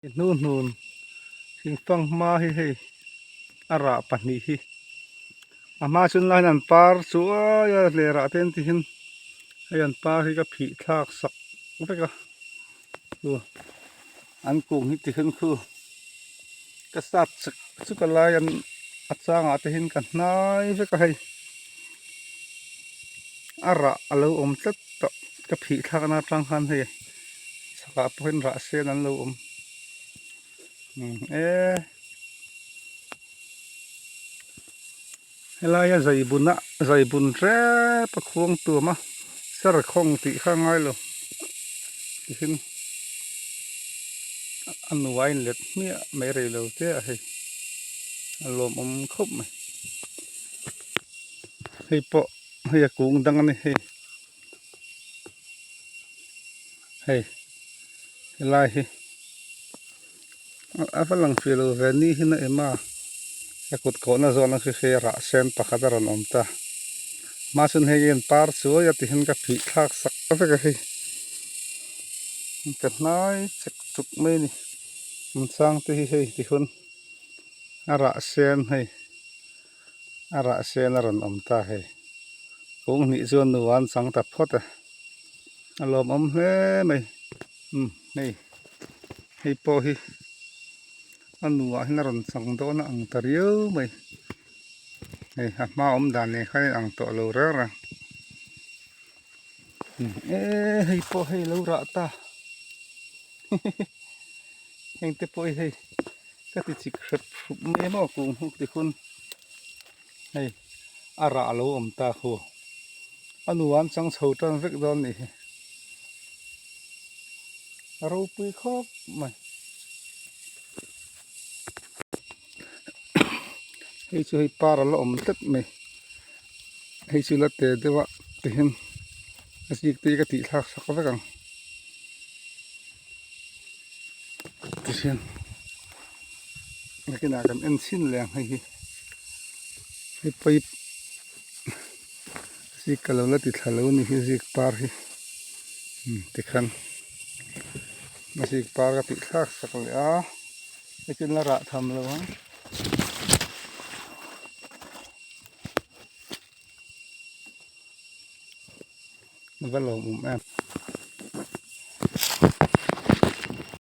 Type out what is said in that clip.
Hnuhnun thingfang hma hi hei a rah pahnih hi a hma chhun lai hian an par chuai a leh rah te an ti hin hei an par hi ka phih thlak sak vek a chu an kung hi ti hian khu ka sat chak chuk a lai an a changah te hian ka hnai vek a hei a rah a lo awm tlat tawh ka phih thlak na atang khan hei chhakah pawh hian rah sen an lo awm e helaia zai bun a zai bun hrep a khuang tuam a serkhawng tih kha a ngai lo tihian a nuai in let hmiah mai rei lo te a hei a lawmawm khawp mai hei pawh hei a kung dang a ni hei hei helai hi a va lang fih lo ve ni hi na em a a kut kawhna zawn a khi khi rah sen pakhat a rawn awm ta mahse hei hian par chuai a ti hian ka phih thlak sak vek a hei ka hnai chek chuk mai a ni an chang te hi hei ti hun a rah sen hei. A rah sen a rawn awm ta hei. Kung hnih chuan nu an chang ta phawt a. A lawmawm hle mai. Umm hei hei pawh hi a nuah hian a rawn chang dawn a ang ta riau mai. Hei a hma awm dan nen khan a inang tawh lo reng reng. E hei pawh hei lo rah ta. Heng te pawh hi hei. Ka ti chik hrep hrup mai maw kung huk ti hun hei a rah a lo awm ta khu a nu an chang chho tan vek dawn nih hi a ropui khawp mai hei chu hei par a la awm tlat mai hei chu la te deuh a tihian a zik te hi ka tih thlak sak vek ang. Tihian nakinah kan en chhin leh ang hei hi hei pipe zik ka lo la ti thla lo a ni hi zik par hi tikhan a zik par ka tih thlak sak leh a hetiang la rah tham lo ang. Va lawmawm em.